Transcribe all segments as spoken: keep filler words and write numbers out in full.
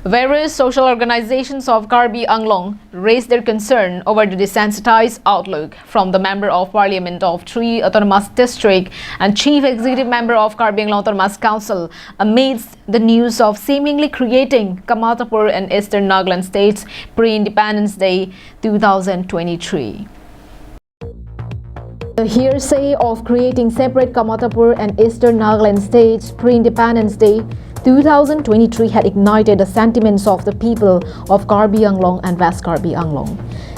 Various social organizations of Karbi Anglong raised their concern over the desensitized outlook from the Member of Parliament of three Autonomous District and Chief Executive Member of Karbi Anglong Autonomous Council amidst the news of seemingly creating Kamatapur and Eastern Nagaland states pre-Independence Day two thousand twenty-three. The hearsay of creating separate Kamatapur and Eastern Nagaland states pre-Independence Day two thousand twenty-three had ignited the sentiments of the people of Karbi Anglong and West Karbi Anglong.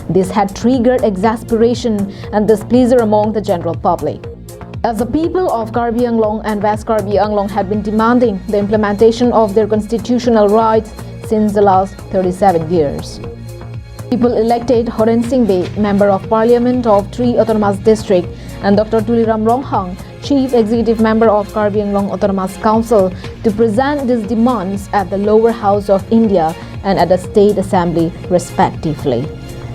This had triggered exasperation and displeasure among the general public. As the people of Karbi Anglong and West Karbi Anglong had been demanding the implementation of their constitutional rights since the last thirty-seven years. People elected Horen Sing Bey, Member of Parliament of three Autonomous District, and Doctor Tuliram Ronghang, Chief Executive Member of Karbi Anglong Autonomous Council, to present these demands at the Lower House of India and at the State Assembly, respectively.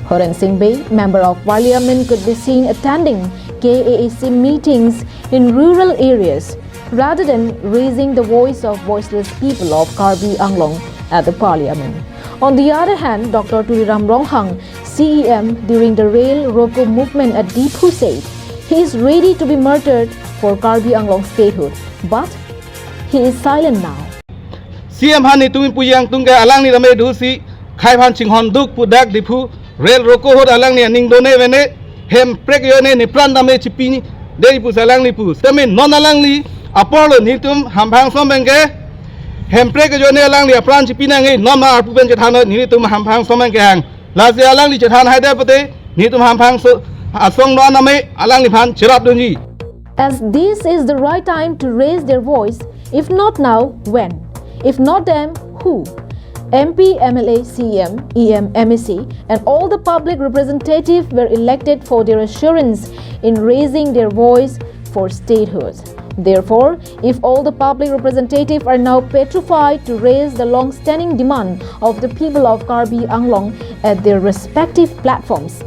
Horen Sing Bey, Member of Parliament, could be seen attending K A A C meetings in rural areas rather than raising the voice of voiceless people of Karbi Anglong at the Parliament. On the other hand, Doctor Tuliram Ronghang, C E M, during the Rail Roko movement at Diphu, said he is ready to be martyred for Karbi Anglong statehood, but he is silent now. C E M aphan netum pu yang tung ke alangli tame dusi khai aphan chinghon duk pu dak Diphu Rail Roko ahut alangli aning done vene, hemprek jone nepran tame chipi dei pusi alangli pu. Tame non alangli apor lo netum hamphang som abang ke hemprek jone alangli apran chipi nangji, non ma arpu pen chethan lo netum hamphang som abang ke hang. Lasi alangli chethan haida pute netum hamphang so asong non tame alangliphan cherap dunji. As this is the right time to raise their voice, if not now, when? If not them, who? M P, M L A, C E M, E M, M A C, and all the public representatives were elected for their assurance in raising their voice for statehood. Therefore, if all the public representatives are now petrified to raise the long-standing demand of the people of Karbi Anglong at their respective platforms,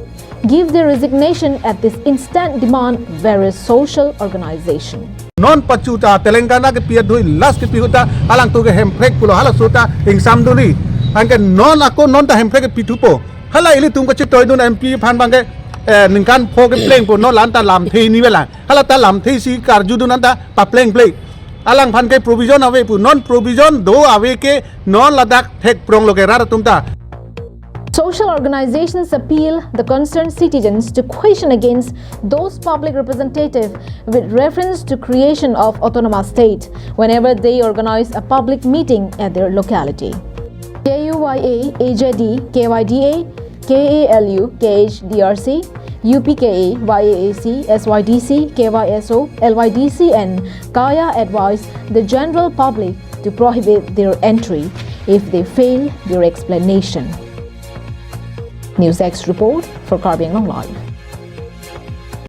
give their resignation at this instant, demand various social organization. Non pachu ta Telangana kepi adhui last kepi ahut ta alangtum ke hemprek pulo, halaso ta ingsam dunji. Anke non ako non ta hemprek kepi thupo. Hala ilitum kachetoidun M P aphan abang ke eh, ningkan pho keplengpo, non la-an ta lamthe ni avelang. Hala ta lamthe si karjudun, la-an ta paplengple. Alangphan ke provision ave pu, non provision do ave ke non ladak thek prong lo ke rat atum ta. Social organizations appeal the concerned citizens to question against those public representatives with reference to creation of autonomous state whenever they organize a public meeting at their locality. K U Y A, A J D, K Y D A, K A L U, K H D R C, U P K A, Y A A C, S Y D C, K Y S O, L Y D C and Kaya advise the general public to prohibit their entry if they fail their explanation. News X report for Karbi Anglong Live.